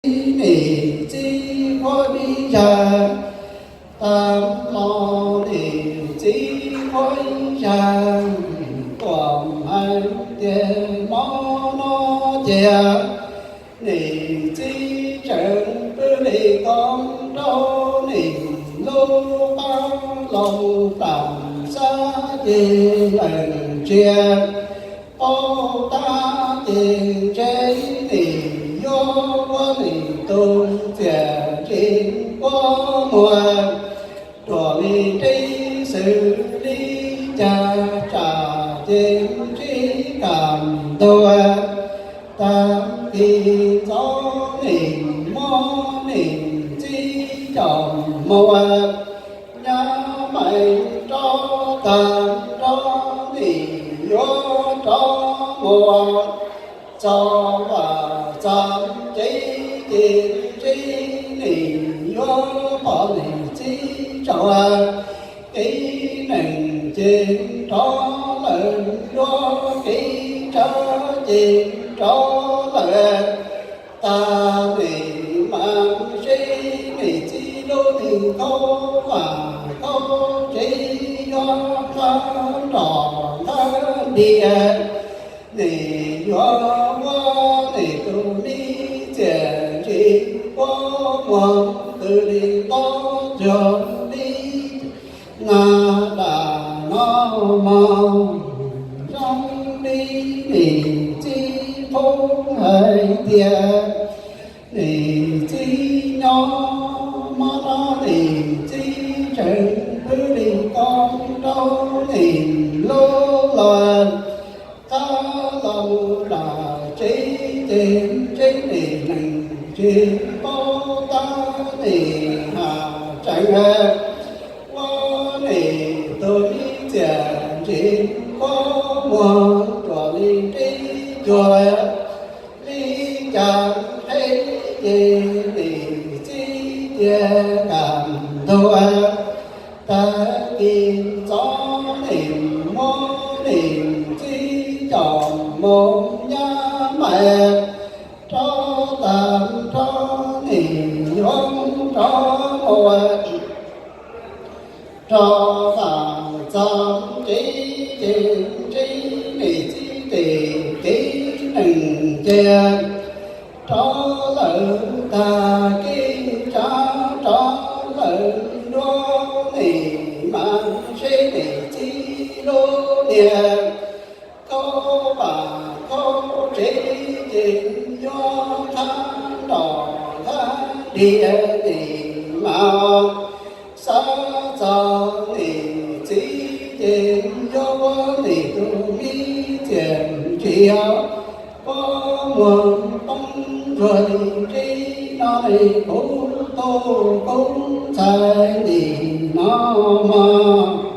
nim txib qhuab ib zag, tag hmo nim txib qhuab ib zag, tuam hais tias mob no ces nim txib tseem pw li koob rau nim lub qab los plam xab ces lees tsia paub tab ces ntshe nim yuav ua nim tus txiam tsis quaj muag ruam li ntsib xws li cas tsam ces ntsib kam ntua tag kis ntxov nim muab nim txib caum mus nyab mais rov tag nrho nim yuav rov mus txog vam txog tsev ces ntsib nim yuav pom nim txib tsaus kev neeg ces rov lawm, yuav kev tsawb ces rov lawm. Tag nim mas seb nim txib lub twg khaub vam khaub tsev yuav qab nrog qab ntiag, nim yuav ua nim tus me txiam ntsis quaj muag twb li nto cuag li nas dam no mog, zoo li nim txib qhuab hais tias nim txib nyob mob no nim txib tseem pw li koob rau nim lub los qab los mus lam tsev ces ntsib nim neeg tsis paub tab nim has tseem ua nim tus me txiam ntsis quaj muag ruam li ntsib cuag li cas qheb ces nim txib cia kam ntua tag kis ntxov nim muab nim txib caum mus nyab mais rov tag nrho nim yuav rov mus rov vam txog tsev ces ntsib nim txib ces kev neeg ces rov lawm tag kev tsab rov lawm nruab nim mas seb nim txib lub niag khaub vam khaub tsev ces yuav qab nrog qab ntiag nim mas xav txog nim txib ces yuav ua nim tus me txiam ntsis quaj muag poob ntsuag li ntsib no li kuv tus koob ntxhais nim no mog.